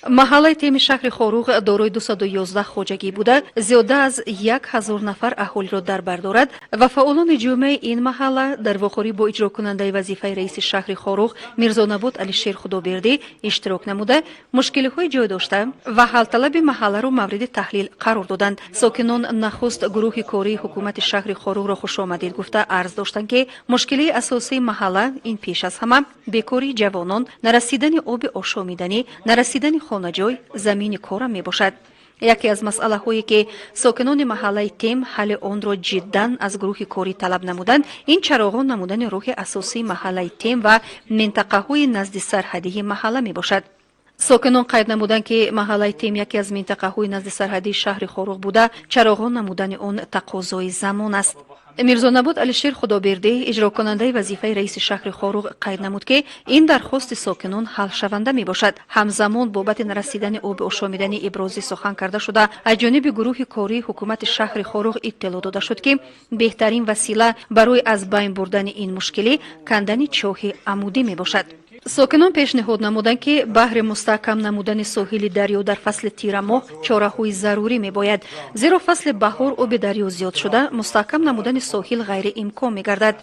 Маҳаллаи Теми шаҳри Хоруғ дорои 211 хоҷагӣ буда, зиёда аз 1000 нафар аҳолиро дар бар дорад ва фаъолони ҷомеаи ин маҳалла дар вохӯрӣ бо иҷрокунандаи вазифаи раиси шаҳри Хоруғ Мирзонабот Алишер Худобердӣ иштирок намуда, мушкилиҳои ҷой дошта ва ҳалталаби маҳалларо мавриди таҳлил қарор доданд. Сокинон нахуст гурӯҳи кории ҳукумати шаҳри Хоруғро хушомадид гуфта, арз доштанд, ки мушкилии асосии маҳалла ин пеш аз ҳама бекории ҷавонон, нарасидани оби ошомиданӣ, нарасидани хонаҷой, замини кора мебошад. Яке аз масъалаҳое, ки сокинони маҳаллаи Тем ҳалли онро ҷиддан аз гурӯҳи корӣ талаб намуданд, ин чароғон намудани роҳи асосии маҳаллаи Тем ва минтақаҳои назди сарҳадии маҳалла мебошад. Сокинон қайд намуданд, ки маҳаллаи Тем яке аз минтақаҳои назди сарҳадии шаҳри Хоруғ буда, чароғон намудани он тақозои замон аст. Мирзонабот Алишер Худобердӣ, иҷрокунандаи вазифаи раиси шаҳри Хоруғ, қайд намуд, ки ин дархости сокинон ҳалшаванда мебошад. Ҳамзамон бобати нарасидани оби ошомиданӣ ибрози сухан карда шуда, аз ҷониби гурӯҳи кории ҳукумати шаҳри Хоруғ иттилоъ дода шуд, ки беҳтарин васила барои аз байн бурдани ин мушкилӣ кандани чоҳи амудӣ мебошад. Сокинон пешниҳод намуданд, ки баҳри мустаҳкам намудани соҳили дарё дар фасли тирамоҳ чораҳои зарурӣ мебояд, зеро фасли баҳор оби дарё зиёд шуда, мустаҳкам намудани соҳил ғайриимкон мегардад.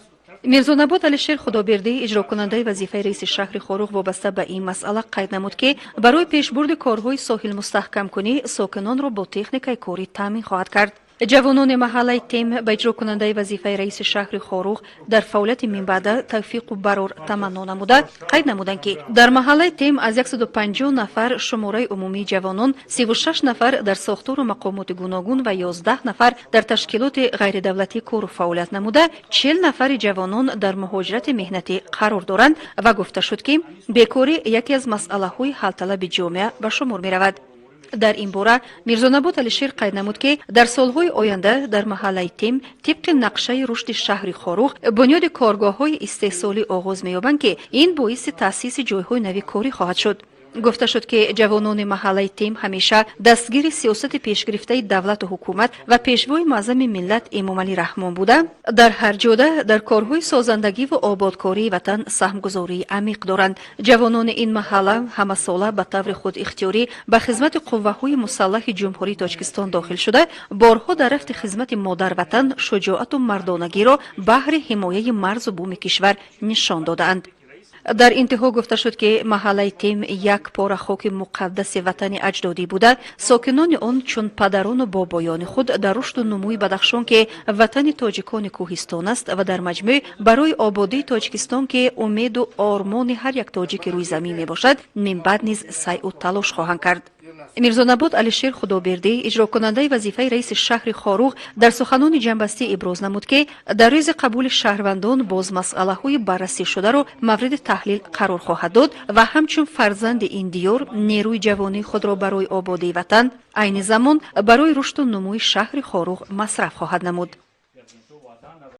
Мирзонабот Алишер Худобердӣ, иҷрокунандаи вазифаи раиси шаҳри Хоруғ, вобаста ба ин масъала қайд намуд, ки барои пешбурди корҳои соҳилмустаҳкамкунӣ сокинонро бо техникаи корӣ таъмин хоҳад кард. Ҷавонони маҳаллаи Тем ба иҷрокунандаи вазифаи раиси шаҳри Хоруғ дар фаъолияти минбаъда тавфиқу барор таманно намуда, қайд намуданд, ки дар маҳаллаи Тем аз 150 нафар шумораи умумии ҷавонон 36 нафар дар сохтору мақомоти гуногун ва 11 нафар дар ташкилоти ғайридавлатӣ кору фаъолият намуда, 40 нафари ҷавонон дар муҳоҷирати меҳнатӣ қарор доранд ва гуфта шуд, ки бекорӣ яке аз масъалаҳои ҳалталаби ҷомеа ба шумор меравад. Дар ин бора Мирзонабот Алишер қайд намуд, ки дар солҳои оянда дар маҳаллаи Тем тибқи нақшаи рушди шаҳри Хоруғ бунёди коргоҳҳои истеҳсолӣ оғоз меёбанд, ки ин боиси таъсиси ҷойҳои нави корӣ хоҳад шуд. Гуфта шуд, ки ҷавонони маҳаллаи Тем ҳамеша дастгири сиёсати пешгирифтаи давлату ҳукумат ва Пешвои муаззами миллат Эмомалӣ Раҳмон буда, дар ҳар ҷода дар корҳои созандагиву ободкории ватан саҳмгузории амиқ доранд. Ҷавонони ин маҳалла ҳамасола ба таври худихтиёрӣ ба хизмати қувваҳои мусаллаҳи Ҷумҳурии Тоҷикистон дохил шуда, борҳо дар рафти хизмати модарватан шуҷоату мардонагиро баҳри ҳимояи марзу буми кишвар нишон додаанд. Дар интиҳо гуфта шуд, ки маҳаллаи Тем як пора хоки муқаддаси ватани аҷдодӣ буда, сокинони он чун падарону бобоёни худ дар рушду нумӯи Бадахшон, ки ватани тоҷикони кӯҳистон аст, ва дар маҷмӯъ барои ободии Тоҷикистон, ки умеду ормони ҳар як тоҷики рӯи замин мебошад, минбаъд низ сайъу талош хоҳанд кард. Мирзонабот Алишер Худобердӣ, иҷрокунандаи вазифаи раиси шаҳри Хоруғ, дар суханони ҷамъбастӣ иброз намуд, ки дар рӯзи қабули шаҳрвандон боз масъалаҳои баррасӣшударо мавриди таҳлил қарор хоҳад дод ва ҳамчун фарзанди ин диёр нерӯи ҷавонии худро барои ободии ватан, айни замон барои рушду нумӯи шаҳри Хоруғ масраф хоҳад намуд.